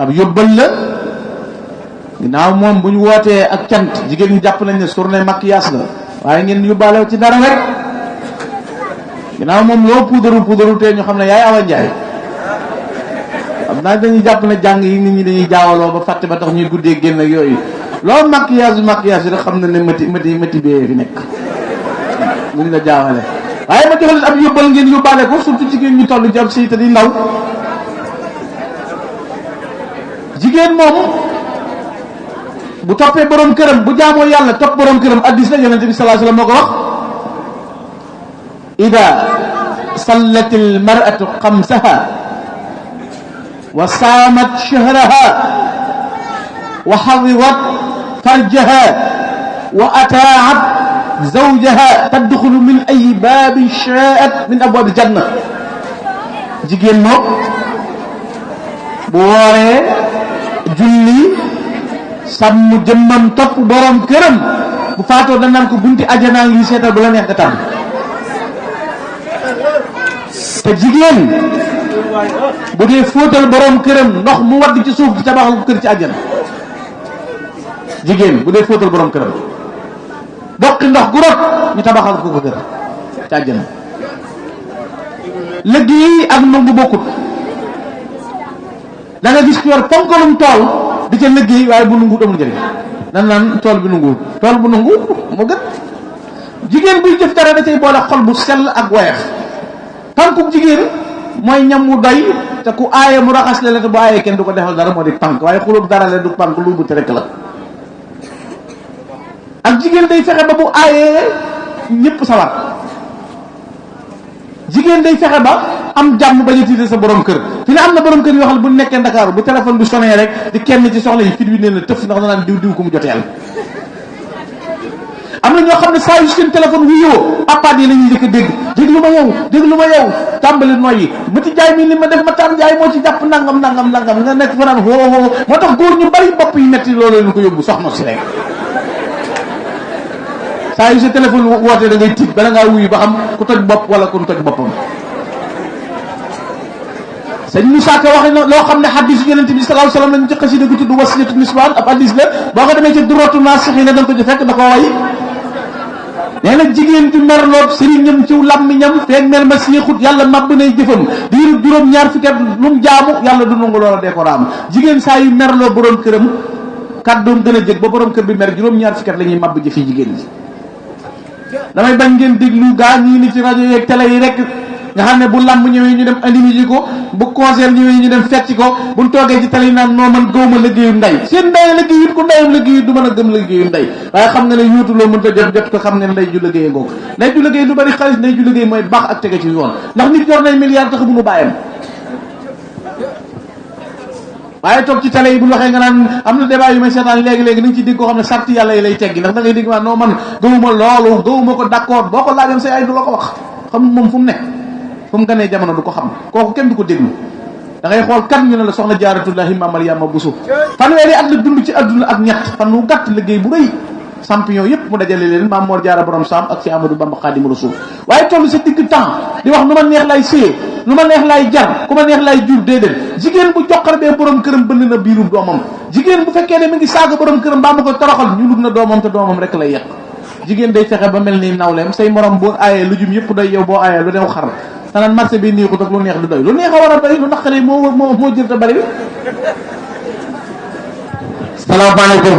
ab yóbbal la ginnaaw moom bu ñu wootee ak cant jigéen ñi jàpp nañ ne journée maquillage la waaye ngeen yóbbaale ci dara rek ginnaaw moom loo puudaru te ñu xam ne yaay Awa Njaay xam naa dañuy jàpp ne jàng yi nit ñi dañuy jaawaloo ba fàtte ba tax ñuy guddee génn ak yooyu loolu maquillage yi rek xam na ne mati bee fi nekk muñ la jaawale waaye ma jox leen ab yóbbal ngeen yóbbaale ko surtout jigéen ñu toll jam si te di ndaw jigéen moom bu toppee borom këram bu jaamoo yàlla topp borom këram addis la yonente bi sallallahu alayhi wasallam moo ko wax ida sallat al mar'atu xamsaha wa saamat shahraha wa xafidat farjaha wa ataat zawjaha tadxulu min ay baabin shaa'at min abwaabil janna jigéen moom bu wooree julli sàmm jëmmam topp borom këram bu faatoo dañ naan ko bunti ajanaa ngi seetal bu la neex nga tànn te jigéen bu dee fóotal borom këram ndox mu wadd ci suuf di tabaxal ko kër ci àjjana jigéen bu dee fóotal borom këram doqi ndox gu rot ñu tabaxal ko kër ci àjjana liggéey ak nangu bokkut da nga gis ku yor ponkalum tool di ca liggéey waaye bu nangu amul njëriñ nan naan tool bi nangu tool bu nangu moo gën jigéen buy jëf dara da cay boole xol bu sell ak woyof tànkub jigéen mooy ñam mu doy te ku aaye mu raxas la te bu aayee kenn du ko defal dara moo di pànk waaye xulub dara le du pànk lu bu te rek la ak jigéen day fexe ba bu aayee ñëpp sawar jigéen day fexe ba am jàmm bañ a tiite sa borom kër fi ne am na borom kër yoo xam ne bu nekkee Ndakaaru bu téléphone bi sonné rek di kenn ci soxla yi fit wi nee na tëf ndax danaan diw ko mu joteel am na ñoo xam ne saa yu seen téléphone wuyoo appaat yi la ñuy njëkk a déglu ma yow tàmbali noyyi mati jaay mi li ma def ma taan jaay moo ci jàpp nangam nga nekk fa naan hoo moo tax góor ñu bari bopp yi metti loolu leen ko yóbbu soxna si rek saa yu sa téléphone wootee da ngay tiit bala ngaa wuyu ba xam ku toj bopp wala ku toj boppam sëñ Moussa Ka waxe na loo xam ne xadis yonente bi sallallahu alayhi wasallam lañu ci xasida gu tudd wasiyatu nisbaan ab hadis la boo ko demee ci duratu naasixiina da nga ko ci fekk da ko way nee na jigéen ju merloog sëriñam ci làmmiñam feeg mer ma siixut yàlla màbb nay jëfam diiru juróom ñaar fukki at lu mu jaamu yàlla du nangu loola dee ko raam jigéen saa yu merloo borom këram kàddoom gën a jëg ba borom kër bi mer juróom ñaar fukki at la ñuy màbb jëfi jigéen ji damay bañ ngeen déglu gaa ñii ni ci rajo yeeg télé yi rek nga xam ne bu làmb ñëwee ñu dem animi ji ko bu concert ñëwee ñu dem fecc ko buñ toogee ci télé yi naan noo man gëwma liggéeyu ndey seen ndey liggéeyut ko ndeyam liggéeyut du mën a gëm liggéeyu ndey waaye xam nga ne yuutu loo mënta jot ko xam ne ndey ju liggéey ngoog ndey ju liggéey lu bari xaalis ndey ju liggéey mooy baax ak tege ci yoon ndax nit yor nay milliard tax bu nu bàyyam waaye toog ci télé yi bu ñu waxee nga naan am na débat yu may seetaan léegi-léegi nañ ci dégg koo xam ne sarti yàlla yi lay teggi ndax da ngay dégg maa non man gëwuma loolu gëwuma ko d'accord boo ko laajoon say ay du la ko wax xam moom fu mu nekk fu mu ganee jamono du ko xam kooku kenn du ko déglu da ngay xool kan ñu ne la soxna jaaratullahi ma Mariama Bousso fanweeri at la dund ci adduna ak ñett fan wu gàtt liggéey bu rëy champion yëpp mu dajale leen Maam Mor Jaara borom Saam ak ci Amadou Bamba Xaadimu Rasuul waaye toll sa digg temps di wax nu ma neex lay séyee nu ma neex lay jar ku ma neex lay jur déedéet jigéen bu joxar bee borom këram bënn na biirum doomam jigéen bu fekkee ne mi ngi saaga borom këram baa ma ko toroxal ñu lug na doomam te doomam rek lay yàq jigéen day fexe ba mel ni nawleem say morom boo aayee lu jum yëpp doy yow boo aayee lu new xar tanaan marché bi nii ko tak lu neex du doy lu neex a war a doy lu naqari moo jër te bari salaamaaleykum